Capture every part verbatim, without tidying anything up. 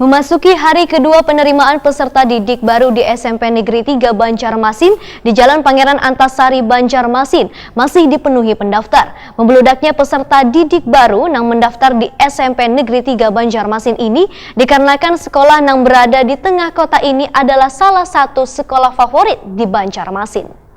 Memasuki hari kedua penerimaan peserta didik baru di S M P Negeri tiga Banjarmasin di Jalan Pangeran Antasari, Banjarmasin, masih dipenuhi pendaftar. Membeludaknya peserta didik baru nang mendaftar di S M P Negeri tiga Banjarmasin ini dikarenakan sekolah nang berada di tengah kota ini adalah salah satu sekolah favorit di Banjarmasin.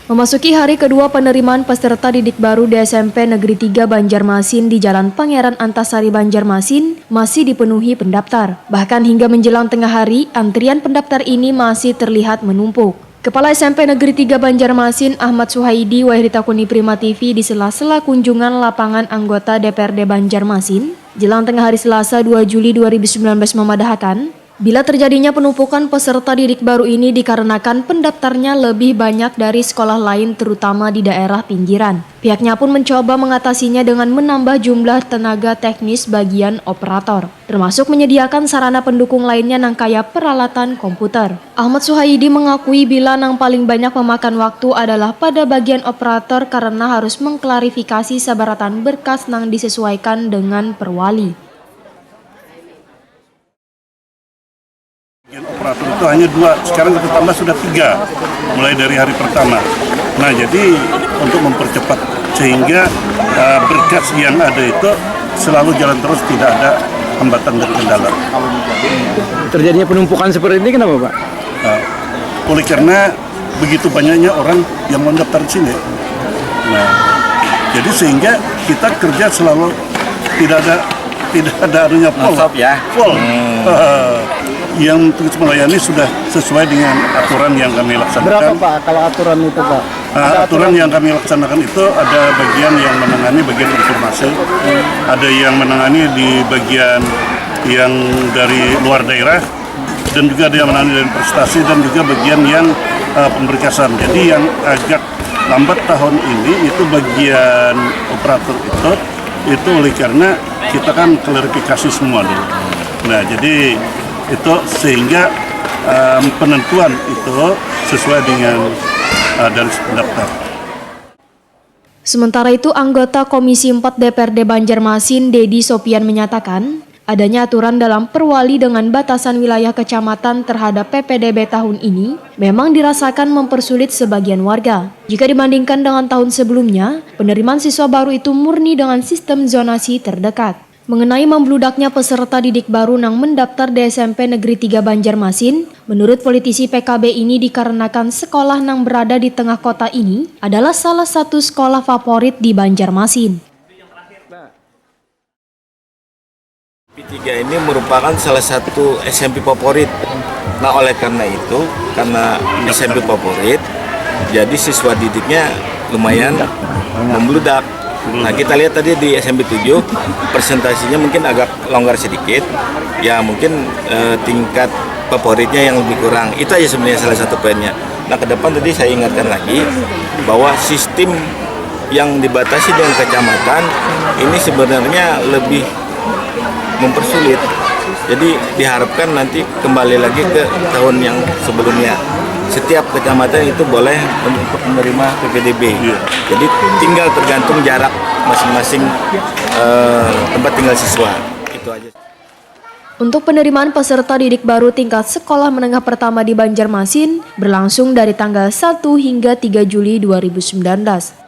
Memasuki hari kedua penerimaan peserta didik baru di S M P Negeri tiga Banjarmasin di Jalan Pangeran Antasari, Banjarmasin, masih dipenuhi pendaftar. Bahkan hingga menjelang tengah hari, antrian pendaftar ini masih terlihat menumpuk. Kepala S M P Negeri tiga Banjarmasin, Ahmad Suhaidi, wayah ditakuni Prima T V di sela-sela kunjungan lapangan anggota D P R D Banjarmasin, jelang tengah hari Selasa, dua Juli dua ribu sembilan belas, memadahakan, bila terjadinya penumpukan peserta didik baru ini dikarenakan pendaftarnya lebih banyak dari sekolah lain, terutama di daerah pinggiran. Pihaknya pun mencoba mengatasinya dengan menambah jumlah tenaga teknis bagian operator, termasuk menyediakan sarana pendukung lainnya nang kaya peralatan komputer. Ahmad Suhaidi mengakui bila nang paling banyak memakan waktu adalah pada bagian operator karena harus mengklarifikasi sabaratan berkas nang disesuaikan dengan perwali. Bagian operator itu hanya dua, sekarang kita tambah sudah tiga, mulai dari hari pertama. Nah, jadi untuk mempercepat sehingga, eh, berkas yang ada itu selalu jalan terus, tidak ada hambatan dan kendala. Terjadinya penumpukan seperti ini kenapa, Pak? Nah, oleh karena begitu banyaknya orang yang mendaftar di sini. Nah, jadi sehingga kita kerja selalu tidak ada, tidak ada anunya, full. Non-stop ya? Full. Hmm. Yang tugas melayani sudah sesuai dengan aturan yang kami laksanakan. Berapa, Pak, kalau aturan itu, Pak? Nah, ada aturan aturan yang kami laksanakan itu ada bagian yang menangani bagian informasi, ada yang menangani di bagian yang dari luar daerah, dan juga ada yang menangani dari prestasi dan juga bagian yang, eh, pemberkasan. Jadi yang agak lambat tahun ini itu bagian operator itu, itu oleh karena kita kan klarifikasi semua dulu. Nah, jadi itu sehingga, em, penentuan itu sesuai dengan, eh, dari daftar. Sementara itu, anggota Komisi empat D P R D Banjarmasin, Dedi Sopian, menyatakan, adanya aturan dalam perwali dengan batasan wilayah kecamatan terhadap P P D B tahun ini memang dirasakan mempersulit sebagian warga. Jika dibandingkan dengan tahun sebelumnya, penerimaan siswa baru itu murni dengan sistem zonasi terdekat. Mengenai membludaknya peserta didik baru nang mendaftar di S M P Negeri tiga Banjarmasin, menurut politisi P K B ini dikarenakan sekolah nang berada di tengah kota ini adalah salah satu sekolah favorit di Banjarmasin. P tiga ini merupakan salah satu S M P favorit. Nah, oleh karena itu, karena S M P favorit, jadi siswa didiknya lumayan membludak. Nah, kita lihat tadi di S M P tujuh, persentasinya mungkin agak longgar sedikit. Ya, mungkin, eh, tingkat favoritnya yang lebih kurang. Itu aja sebenarnya salah satu poinnya. Nah, ke depan tadi saya ingatkan lagi bahwa sistem yang dibatasi dengan kecamatan ini sebenarnya lebih mempersulit. Jadi diharapkan nanti kembali lagi ke tahun yang sebelumnya. Setiap kecamatan itu boleh untuk menerima P P D B. Iya. Jadi tinggal tergantung jarak masing-masing, eh, tempat tinggal siswa. Itu aja. Untuk penerimaan peserta didik baru tingkat sekolah menengah pertama di Banjarmasin berlangsung dari tanggal satu hingga tiga Juli dua ribu sembilan belas.